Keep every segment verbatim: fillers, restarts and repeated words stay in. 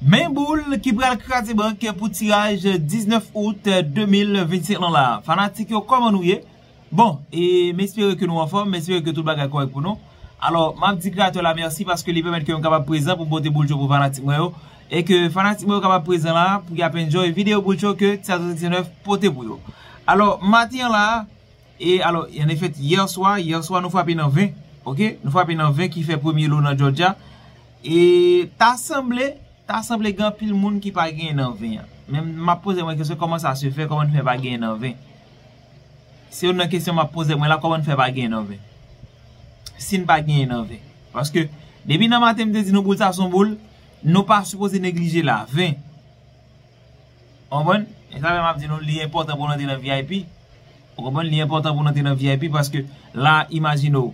Men boul ki pral kraze bank pou tiraj diznèf out de mil vennsenk lan la. Fanatik yo, kòman nou ye? Bon, e m espere ke nou anfòm, m espere ke tout bagay kòrèk pou nou. Alò, m ap di kreyatè la mèsi paske li pèmèt ke m kapab prezan pou m pote boul cho pou fanatik mwen yo. E ke fanatik mwen yo kapab prezan la pou y ap enjoy videyo boul cho ke Tiraj diznèf pote pou yo. Alò, maten an la, e alò, an efèt, yè swa, yè swa nou frape nan ven, oke? Nou frape nan ven ki fè premye lo nan Georgia. E ta sanble, ta sanble gen anpil moun ki pa genyen nan ven an. Men m ap poze mwen kesyon, kòman sa se fè, kòman n fè pa genyen nan ven? Se youn nan kesyon m ap poze mwen la, kòman n fè pa genyen nan ven? Si n pa genyen nan ven. Paske, depi nan maten m te di nou boul sa se yon boul, nou pa sipoze neglije la, ven. Ou konprann? E sa fè m ap di nou, li enpòtan pou n antre nan V I P. Ou konprann? Li enpòtan pou n antre nan V I P paske la, imajine w,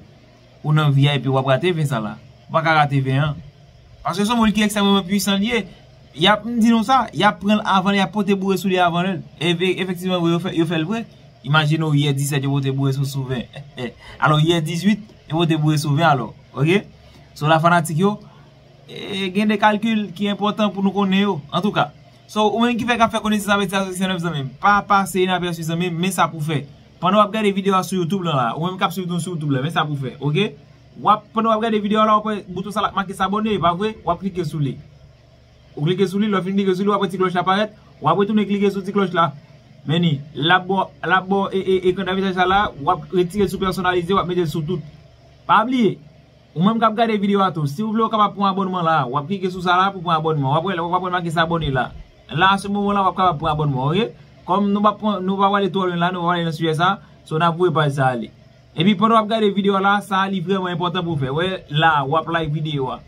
ou nan V I P, w ap rate ven sa la. Ou pa ka rate ven an. Paske se yon moun ki ekstrèmeman pwisan li ye. Y ap, m di nou sa, y ap pran l avan l, y ap pote boure sou li avan lè l. Efe-, efektivman, vre, yo fè, yo fè l vre. Imajine w, yè disèt, yo pote boure sou, sou ven. Alò, yè dizuit, yo pote boure sou ven alò. Oke? So la, fanatik yo, e, gen de kalkil ki enpòtan pou nou konnen yo. Antouka, so, ou menm ki fè k ap fè konesans avèk Tiraj diznèf, zanmi m, pa pase inapèsi, zanmi m, men sa pou fè. Pandan w ap gade videyo a sou YouTube lan la, ou menm k ap swiv nou sou YouTube la, men sa pou fè, oke? W ap, pandan w ap gade videyo a la, w ap wè bouton sa la k make s'abonner, pa vre? W ap klike sou li. Ou klike sou li, lè w fin klike sou li, w ap wè ti klòch la parèt, w ap retounen klike sou ti klòch la. Men ni, l ap ba w, l ap ba w, e, e, ekran davizaj sa la, w ap retire l sou pèsonalize, w ap mete l sou tout. Pa bliye, ou menm k ap gade videyo a tou, si w vle w kapab pran abònman la, w ap klike sou sa la pou pran abònman. W ap wè, w ap wè make s'abonner la. La, a se moman la, w ap kapab pran abònman, oke? Kòm nou p ap pran, nou p ap ale twò lwen la, nou p ap ale nan sijè sa, so n ap voye paj sa ale. Epi pandan w ap gade videyo a la, sa a li vrèman enpòtan pou w fè. Wè la, w ap like videyo a.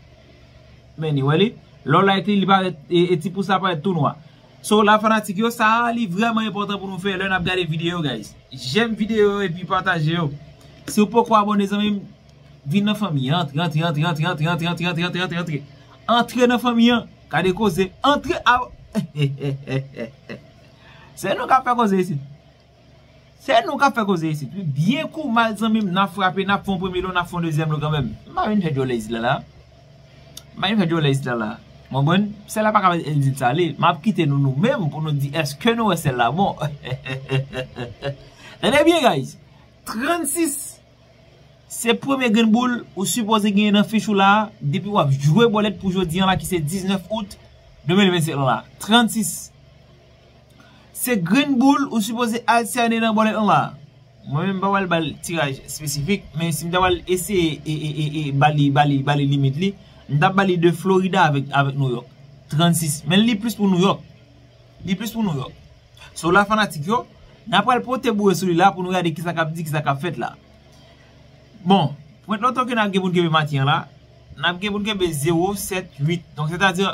Men ni, wè li? Lè w like li, li parèt, e, e ti pous la parèt tou nwa. So, la fanatik yo, sa a li vrèman enpòtan pou nou fè lè n ap gade videyo, guys. J'aime videyo yo epi pataje yo. Si w poko abòne, zanmi m, vin nan fanmi an. Antre, antre, antre, antre, antre. Antre nan fanmi an. Gade koze. Antre a. Se nou k ap fè koze isit. Se nou k ap fè koze isit wi. Byen kou mal, zanmi m, n ap frape, n ap fè yon premye lo, n ap fè yon dezyèm lo kanmenm. M pa vin fè djòlè isit la la. M pa vin fè djòlè isit la la. Ou konprann? Sèl la pa ka di l sale. M ap kite nou nou menm pou nou di èske nou wè sèl la bon. Tande byen, guys. Trannsis. Se premye grenn boul ou sipoze genyen nan fich ou la a, depi w ap jwe bòlèt pou jodi an la ki se diznèf out de mil vennsenk lan la. Trannsis. Se grenn boul ou sipoze altène nan bòlèt lan la. Mwen menm m pa pral ba l tiraj espesifik, men si m ta pral eseye e, e, e, e ba li, ba li, ba li limit li, m t ap ba li de Florida avèk, avèk New York. Trannsis. Men li plis pou New York. Li plis pou New York. So la fanatik yo, n ap pral pote boure sou li la pou nou gade kisa k ap di, kisa k ap fèt la. Bon, pwent loto ke n ap gen pou n kenbe maten an la, n ap gen pou n kenbe zewo, sèt, uit. Donk, sètadi,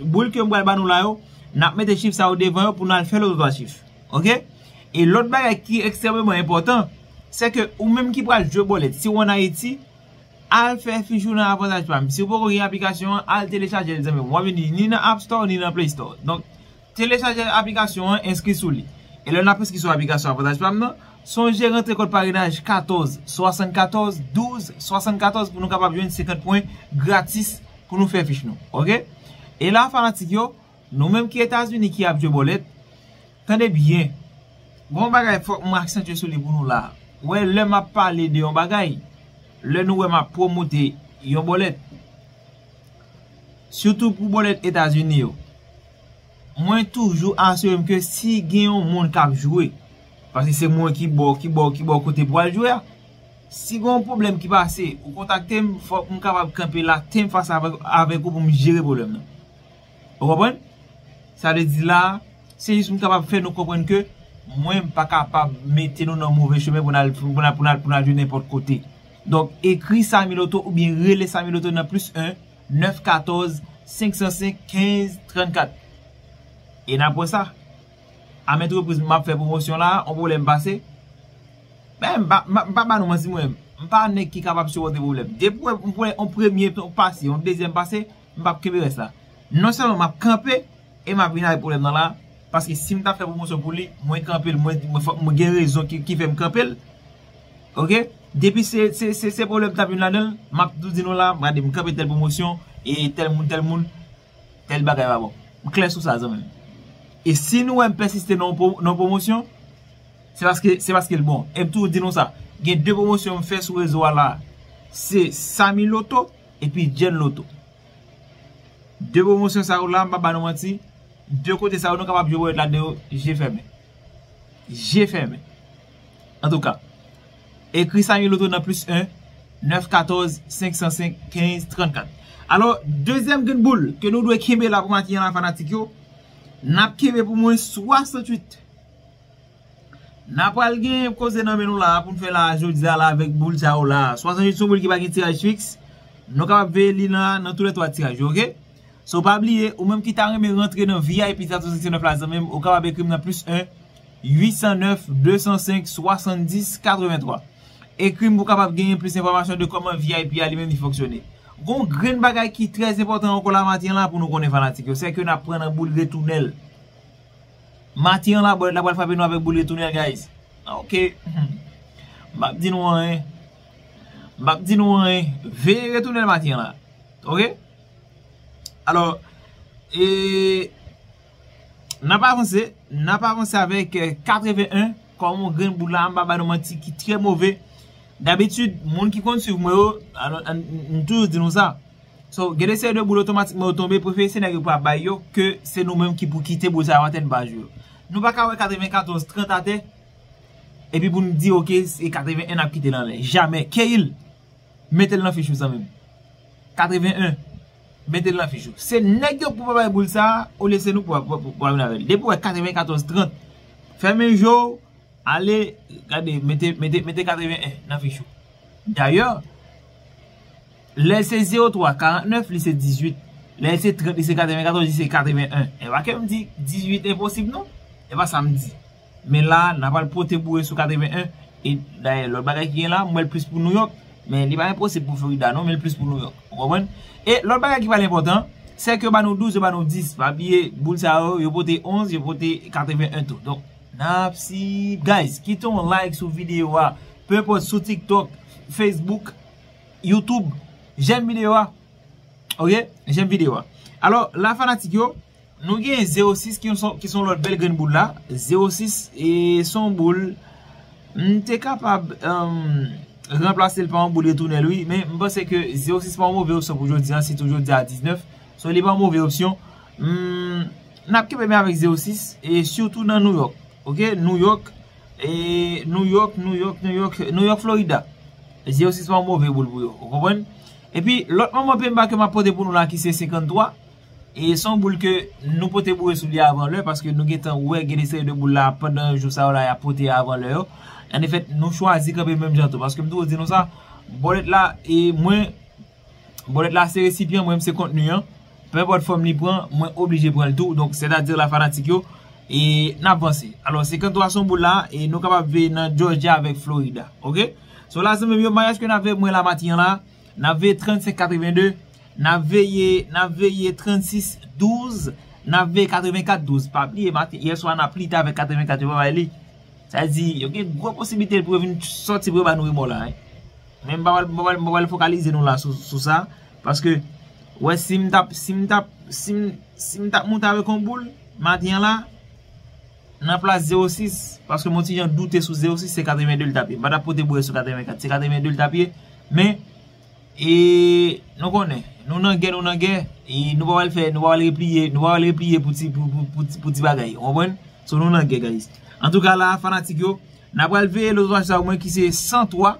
boul ke m pral ba nou la yo, n ap mete chif sa yo devan yo pou n al fè lòt twa chif. Oke? E lòt bagay ki ekstrèmeman enpòtan, se ke ou menm ki pral jwe bòlèt, si w ann Ayiti, al fè fich ou nan Avantaj Pam. Si w poko gen aplikasyon an, al telechaje l, zanmi m. W ap vin ni nan App Store, ni nan Play Store. Donk, telechaje aplikasyon an, enskri sou li. E lè n ap enskri sou aplikasyon Avantaj Pam nan, sonje rantre kòd parenaj katòz swasannkatòz douz swasannkatòz pou nou kapab jwenn senkant pwen gratis pou nou fè fich nou. Oke? E la, fanatik yo, nou menm ki Etazini ki ap jwe bòlèt, tande byen. Gon bagay fòk m aksantye sou li pou nou la. Wè, lè m ap pale de yon bagay, lè nou wè m ap pwomote yon bòlèt, sitou pou bòlèt Etazini yo, mwen toujou asire m ke si gen yon moun k ap jwe, paske se mwen ki ba w, ki ba w, ki ba w kote pou al jwe a, si gen yon pwoblèm ki pase, ou kontakte m, fòk m kapab kanpe la, tèm fas avèk, avèk ou pou m jere pwoblèm nan. Ou konprann? Sa vle di la, se jis pou m kapab fè nou konprann ke mwen, m pa kapab mete nou nan move chemen pou n al, pou n al, pou n al, pou n al jwe nenpòt kote. Donk, ekri Samy Loto oubyen rele Samy Loto nan plis en, nèf katòz, senk san senk, kenz, trannkat. E n ap wè sa. A mèt repriz, m ap fè pwomosyon la, yon pwoblèm pase. Men, m pa, m pa, m pa ba nou manti, mwen. M pa nèg ki kapab sipòte pwoblèm. Depi w wè, m wè yon premye pase, yon dezyèm pase, m p ap kenbe rès la. Non sèlman m ap kanpe, e m ap vin avèk pwoblèm nan la, paske si m ta fè pwomosyon pou li, mwen kanpe l, mwen, mwen, fò, mwen gen rezon ki, ki fè m kanpe l. Oke? Depi se, se, se, se pwoblèm k ap vin ladan l, m ap tou di nou la, gade, m kanpe tèl pwomosyon, e tèl moun, tèl moun. Tèl bagay pa bon. M klè sou sa, zanmi m. E si nou wè m pèsiste nan yon pwo- nan yon pwomosyon, se paske, se paske l bon. E m toujou di nou sa. Gen de pwomosyon m fè sou rezo a la. Se Samy Loto epi Jen Loto. De pwomosyon sa yo la, m pa ba nou manti. De kote sa yo, nou kapab jwe bòlèt ladan yo, je fèmen. Je fèmen. Antouka, ekri Samy Loto nan plis en, nèf katòz, senk san senk, kenz, trannkat. Alò, dezyèm grenn boul ke nou dwe kenbe la pou maten an la, fanatik yo, n ap kenbe pou mwen swasanntuit. N a pral gen koze nan men nou la pou n fè la jodi a la avèk boul sa yo la. Swasanntuit se yon boul ki pa gen tiraj fiks. Nou kapab veye li nan, nan toulètwa tiraj yo, oke? So, pa bliye, ou menm ki ta renmen rantre nan V I P sa sou seksyon nèf la, zanmi m, ou kapab ekri m nan plis en, uit san nèf, de san senk, swasanndis, katrevenntwa. Ekri m pou w kapab genyen plis enfòmasyon de kòman V I P a li menm li fonksyone. Gon grenn bagay ki trè enpòtan ankò la maten an la pou nou konnen fanatik yo, se ke n ap pran nan boul retounèl. Maten an la, bòlèt la pral frape nou avèk boul retounèl, guys. Ok. M p ap di nou anyen. M p ap di nou anyen. Veye retounèl maten an la. Ok? Alò, e, n ap avanse. N ap avanse avèk, eh, katreven en. Kòm yon grenn boul la, m pa ba nou manti, ki trè move. Dabitid, moun ki konn swiv mwen yo, alò, m, m, m toujou di nou sa. So, gen de seri de boul otomatikman yo tonbe, prefere se nèg yo pa bay yo, ke se nou menm ki pou kite boul sa yo atè n pa jwe yo. Nou pa ka wè katrevenkatòz trant atè, epi pou n di, ok, se katreven en n ap kite l anlè. Jamè. Keyil, mete l nan fich ou, zanmi m. Katreven en, mete l nan fich ou. Se nèg yo pou pa bay boul sa, olye se nou pou, pou, pou, pou vin avè l. Depi w wè katrevenkatòz trant, fèmen je w, ale, gade, mete, mete, mete katreven en nan fich ou. Dayè, lè l se zewo twa karantnèf, li se dizuit. Lè l se trant, li se katrevenkatòz, li se katreven en. E pa ke m di dizuit enposib, non. E pa sa m di. Men la, n a pral pote boure sou katreven en. E dayè, lòt bagay ki gen la, m wè l plis pou Nouyòk. Men li pa enposib pou Florida, non, men l plis pou Nouyòk. Ou konprann? E lòt bagay ki pral enpòtan, se ke yo ba nou douz, yo ba nou dis. Pa bliye, boul sa yo, yo pote onz, yo pote katreven en tou. Donk, n ap si, guys, kite yon like sou videyo a. Pe enpòt sou TikTok, Facebook, YouTube, jèm videyo a. Ok? Jèm videyo a. Alò, la fanatik yo, nou gen zewo sis ki son, ki son lòt bèl grenn boul la. Zewo sis, e son boul, m te kapab, um, ranplase l pa yon boul retounèl, wi. Men m panse ke zewo sis pa yon move opsyon pou jodi a, sitou jodi a diznèf. So, li pa yon move opsyon. Hmm, n ap kenbe men avèk zewo sis, e sitou nan Nouyòk. Ok? Nouyòk, e Nouyòk, Nouyòk, Nouyòk, Nouyòk, Florida. Zewo sis pa yon move boul pou yo. Ou konprann? Epi, lòt manman penba ke m ap pote pou nou la, ki se senkanntwa, e se yon boul ke nou pote boure sou li avan lè, paske nou gentan wè gen de seri de boul la, pandan jou sa yo la, y ap pote avan lè yo. An efèt, nou chwazi kanpe menm jan tou, paske m toujou di nou sa, bòlèt la, e mwen, bòlèt la se resipyan, mwen menm se kontni an. Pe enpòt fòm li pran, mwen oblije pran l tou. Donk, sètadi la fanatik yo, e n ap vanse. Alò, senkanntwa se yon boul la, e nou kapab veye nan Georgia avèk Florida. Ok? So la, zanmi m yo, maryaj ke n ap veye mwen la maten an la, n ap veye trannsenk katreven de, n ap veye, n ap veye trannsis douz, n ap veye katrevenkat douz. Pa bliye, maten, yè swa n ap lite avèk katrevenkat, yo pa bay li. Sa vle di, yo gen gwo posiblite pou yo vin sòti pou yo ba nou remò la, wi. Men m pa pral, m pa pral, m pa pral fokalize nou la sou, sou sa, paske, wè, si m t ap, si m t ap, si m, si m t ap monte avèk yon boul, maten an la, nan plas zewo sis, paske m yon ti jan doute sou zewo sis, se katreven de l t ap ye. M pa t ap pote boure sou katrevenkat, se katreven de l t ap ye, men, e, nou konnen, nou nan gè, nou nan gè, e nou pa pral fè, nou pa pral repliye, nou pa pral repliye pou ti, pou, pou, pou ti, pou ti bagay, ou konprann? So, nou nan gè, guys. Antouka, la, fanatik yo, n ap pral veye lòt zòt sa yo, mwen ki se san twa,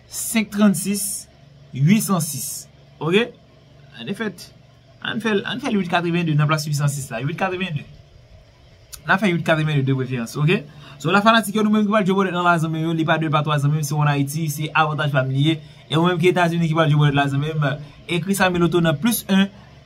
senk trannsis, uit san sis. Ok? An efèt, ann fè l, ann fè l uit katreven de nan plas uit san sis la. Uit katreven de. N a fè uit katreven de de preferans, ok? So, la fanatik yo, nou menm ki pral jwe bòlèt nan la, zanmi yo, li pa de, pa twa, zanmi m, se One Haiti, se Avantaj Fam li ye. E ou menm ki Etazini ki pral jwe bòlèt la, zanmi m, ekri Samy Loto nan plis en,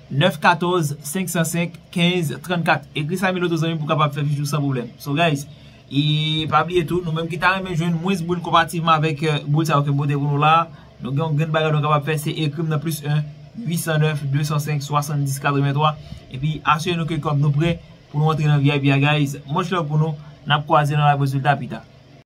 nèf katòz, senk san senk, kenz trannkat. Ekri Samy Loto, zanmi m, pou kapab fè fich ou san pwoblèm. So, guys, e pa bliye tou, nou menm ki ta renmen jwenn mwens boul konparativman avèk, eh, boul sa yo ke m pote pou nou la, nou gen yon grenn bagay nou kapab fè, se ekri m nan plis en, uit san nèf, de san senk, swasanndis, katrevenntwa. Epi, asire nou ke kòb nou prè pou nou antre nan V I P a, guys. Much love pou nou. N ap kwaze nan live rezilta pita.